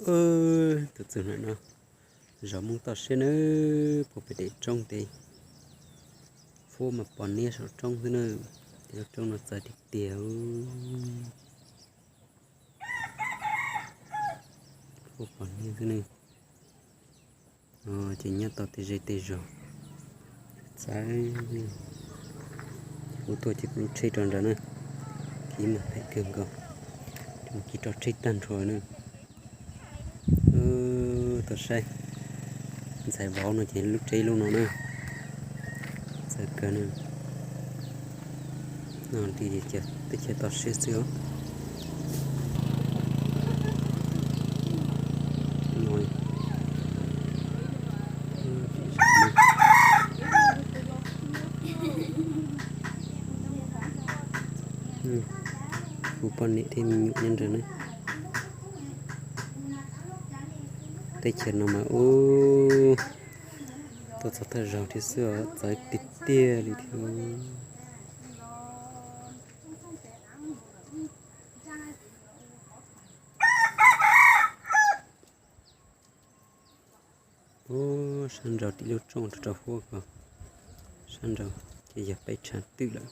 Tus txug ntawm no, zov Hmoob toj siab nawb, puag pem roob tes. Fuab mas pos niab saum roob xwb na, ces lub roob no txawv tiag tiag. Fuab pos niab xwb ne. Ces nyob tau tej zej tej zos txawv. Kuv tuaj ces kuv lub tsheb rau nrad na, kiv mas phem kawg nkaus, kiv rau tsheb tag nrho na. Tuaj saib ntxhais vauv no ces lub tsheb lub no na, txawv kawg na. No teb chaws toj siab xwb os. Kuv poj niam thiab me nyuam nyob nrad na. Teb chaws no mas ub, tuaj txog thawj zaug thiab xwb os, txawv tiag tiag li thiab. Ub, sab nraud tim lub roob rau rau fuab ko, sab nraud ces yog peb tshav twm lawm.